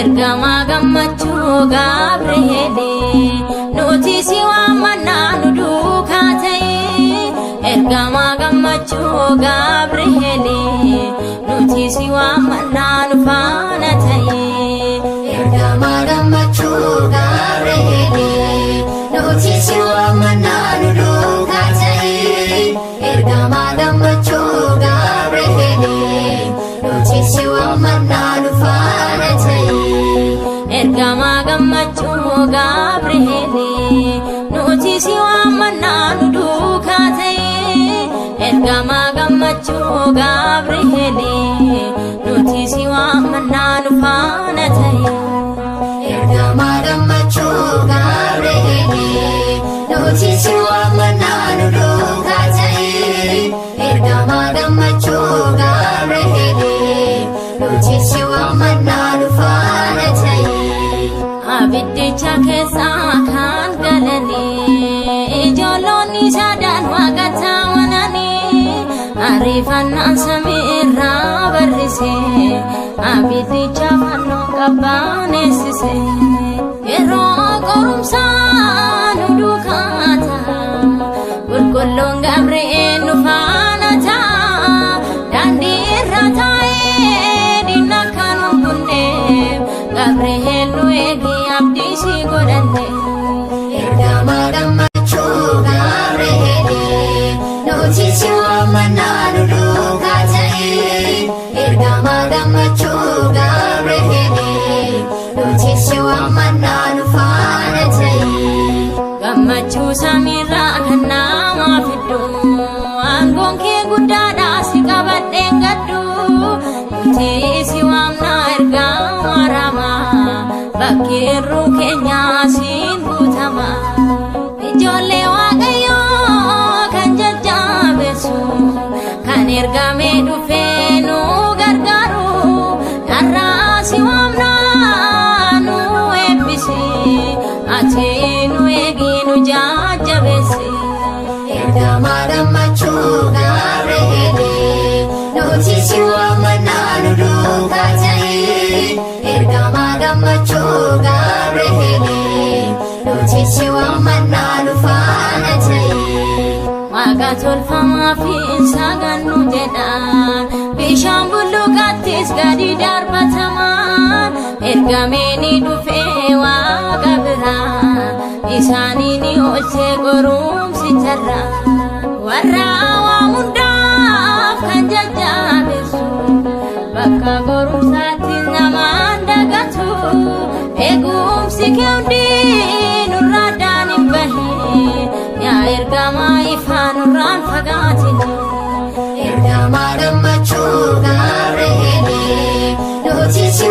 Ergamaa gammachuu Gabri'eeli, nuti si waamannaa nu duukaa ta'i. Ergamaa gammachuu Gabri'eeli, nuti si waamannaa nu faana ta'i. Ergamaa gammachuu Gabri'eeli, nuti si waamannaa nu duukaa ta'i. Ergamaa gammachuu Gabri'eeli, nuti si waamannaa nu faana ta'i. Ergamaa gammachuu Gabri'eeli, nuti si waamannaa nu duukaa ta'i. Ergamaa gammachuu Gabri'eeli, nuti si waamannaa nu faana ta'i. Ergamaa gammachuu Gabri'eeli, nuti si waamannaa nu duukaa ta'i. Ergamaa gammachuu Gabri'eeli, nuti si waamannaa nu faana ta'i. Abiddicha keessaa kan galanii, ijoollonni sadan waaqatti amananii, ariifannaan samii irraa barrise, abiddicha fannoo qabbaneessise. Yeroo qorumsaa nu duukaa ta'a, qulqulluun Gabri'eel nu faana ta'a, daandii irra taa'ee diina kan nu kunneef, Gabri'eel nu eegi abdii si godhanne. Ergamaa gammachuu Gabri'eeli, nuti si waamannaa nu duukaa ta'i. Ergamaa gammachuu Gabri'eeli, nuti si waamannaa nu faana ta'i. Gammachuu samiirraa kan namaa fiddu, aangoon kee guddaadha si qabadheen gaddu, nuti si waamnaa ergamaa raamaa, bakki irruu keenyaa siin guutama. Ijoollee Waaqayyoo kan jajjabeessu, kan ergamee dhufee nu gargaaru, har'aa si waamnaa nu eebbisi, ati nu eegi nu jajjabeessi. Ergamaa gammachuu Gabri'eeli, nuti si waamannaa nu duukaa ta'i. Ergamaa gammachuu Gabri'eeli, nuti si waamannaa nu faana ta'i. Waaqa tolfamaa fi sagannu jedhaan, bishaan bulluqattis gadi darbatamaan, ergamee ni dhufee waaqa biraa, isaanii ni oolchee qorumsicharraa. Warra waa hundaaf kan jajjabeessu, bakka qorumsaatti namaan dagatu, eegumsi kee hundi nurraa addaan hin bahin, yaa ergamaa ifaa nurraan fagaatin. Ergamaa gammachuu Gabri'eeli, nuti si